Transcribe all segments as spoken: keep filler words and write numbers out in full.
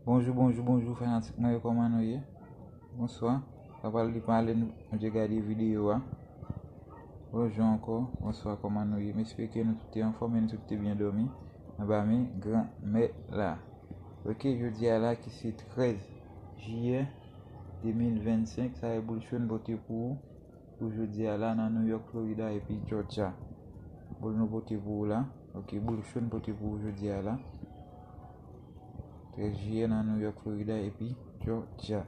Bonjou, bonjou, bonjou, fanatik mwen yo, kòman nou ye? Bonswa. Sa pral li pale nou, nou te gade videyo a. Bonjou ankò, bonswa, kòman nou ye? M espere ke nou tout te anfòm e nou tout te byen dòmi anba men Granmèt la. Ok, jodi a la ki se trèz jiyè de mil vennsenk, sa e boul cho n pote pou ou pou jodi a la nan New York, Florida epi Georgia. Boul nou pote pou ou la. Ok, boul cho n pote pou ou jodi a la. Trèz jiyè nan New York, Florida epi Georgia.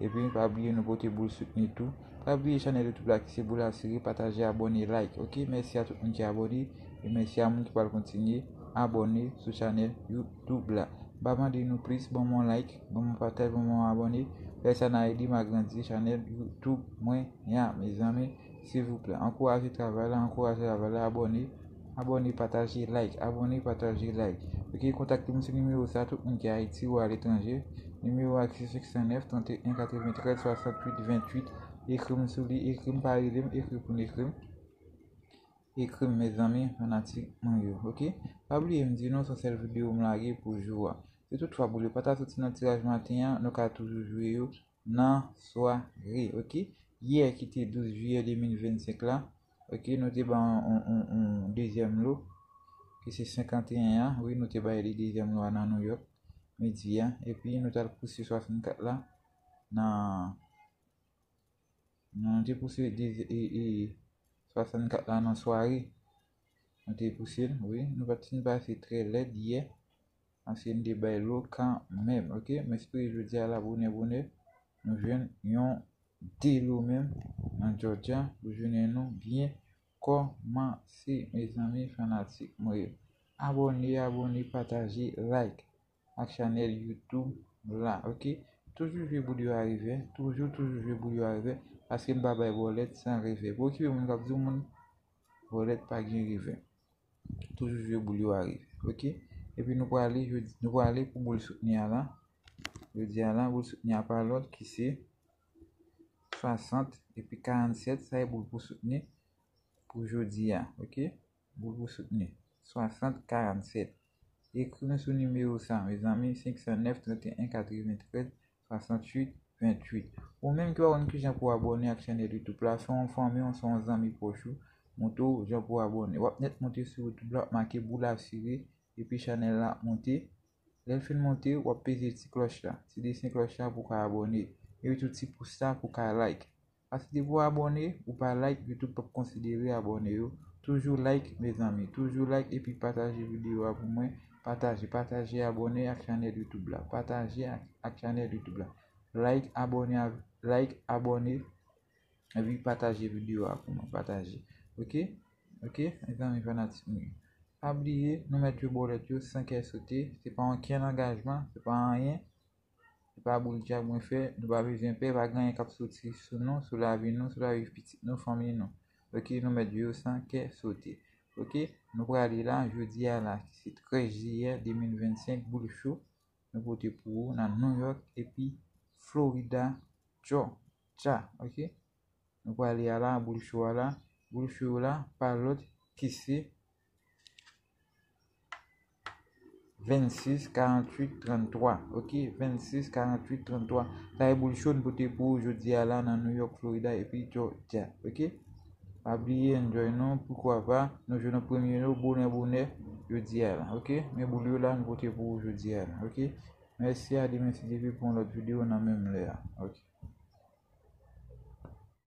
Epi pa bliye nou pote boul soutni tou. Pa bliye chanèl YouTube la ki se Boul Asire, pataje, abòne, like. Ok, mèsi a tout moun ki abòne e mèsi a moun ki pral kontinye abòne sou chanèl YouTube la. M pa mande nou plis, ban m yon like, ban m yon pataj, ban m yon abòne. Fè sa n a ede m agrandi chanèl YouTube mwen ya, mezanmi, silvouplè. Ankouraje travay la, ankouraje travay la, abòne, abòne, pataje, like, abòne, pataje, like. Ok, kontakte m sou nimewo sa, tout moun ki Ayiti ou aletranje. Nimewo a ki se senk san nèf, trant e en, katreventrèz, swasanntuit, venntuit. Ekri m sou li, ekri m, pa rele m, ekri pou n ekri m. Ekri m, mezanmi, fanatik mwen yo, ok? Pa bliye m di nou se yon sèl videyo m lage pou jou a. Si toutfwa boul yo pa ta soti nan tiraj maten an, nou ka toujou jwe yo nan sware, ok? Yè ki te douz jiyè de mil vennsenk la, ok, nou te ba yon, yon, yon, yon dezyèm lo, ki se senkanteyen an, wi, nou te bay li dezyèm lo a nan New York, midi a, epi nou t al pouse swasannkat la nan, nou te pouse de, e, e, swasannkat la nan sware, nou te pouse l, wi, nou pa t fin pase trè lèd yè, paske n te bay lo kanmenm, ok? M espere jodi a la bonè bonè, nou jwenn yon de lo menm nan Georgia pou jounen nou byen kòmanse, mezanmi, fanatik mwen yo. Abòne, abòne, pataje, like ak chanèl YouTube la, ok? Toujou jwe boul yo a revè, toujou, toujou jwe boul yo a revè, paske n pa bay bòlèt san revè. Pa okipe moun k ap di w moun bòlèt pa gen revè. Toujou jwe boul yo a revè, ok? Epi nou prale jodi, nou prale pou boul soutni a la. Jodi a la, boul soutni a pa lòt ki se swasant epi karannsèt, sa e boul pou soutni pou jodi a, ok? Boul pou soutni, swasant karannsèt. Ekri nou sou nimewo sa, mezanmi, senk san nèf, trant e en, katreventrèz, swasanntuit, venntuit. Ou menm ki pa konn kijan pou abòne ak chanèl YouTube la, se yon fanmi w, se yon zanmi pwòch ou, montre w jan pou abòne. W ap nèt monte sou YouTube la, w ap make Boul Asire, epi chanèl la ap monte. Lè l fin monte, w ap peze ti klòch la, ti desen klòch la pou w ka abòne. Epi tou ti pous sa pou w ka like. Paske depi w abòne, ou pa like, YouTube p ap konsidere abòne yo. Toujou like, mezanmi. Toujou like epi pataje videyo a pou mwen. Pataje, pataje, abòne ak chanèl YouTube la. Pataje ak, ak chanèl YouTube la. Like, abòne, like, abòne, epi pataje videyo a pou mwen. Pataje. Ok? Ok? Mezanmi fanatik mwen. Pa bliye, nou mèt jwe bòlèt yo san kè sote. Se pa okenn angajman, se pa anyen. Se pa boul djab mwen fè, nou pa bezwen pè, pa gen anyen k ap soti sou nou, sou lavi nou, sou lavi pitit nou, fanmi nou. Ok, nou mèt jwe yo san kè sote. Ok, nou prale la, jodi a la, ki se trèz jiyè de mil vennsenk, boul cho, nou pote pou ou nan New York epi Florida, Georgia, ok? Nou prale a la, boul cho a la, boul cho yo la, pa lòt ki se vennsis, karanntuit, tranntwa. Ok, vennsis, karanntuit, tranntwa. Sa e boul cho n pote pou ou jodi a la nan New York, Florida epi Georgia. Ok? Pa bliye enjoy nou, poukwa pa, nou jwe nan premye nou, bonè, bonè, jodi a la. Ok? Men boul yo la, n pote pou ou jodi a la. Ok? Mèsi a demen si Dye vle pou yon lòt videyo nan menm lè a. Ok?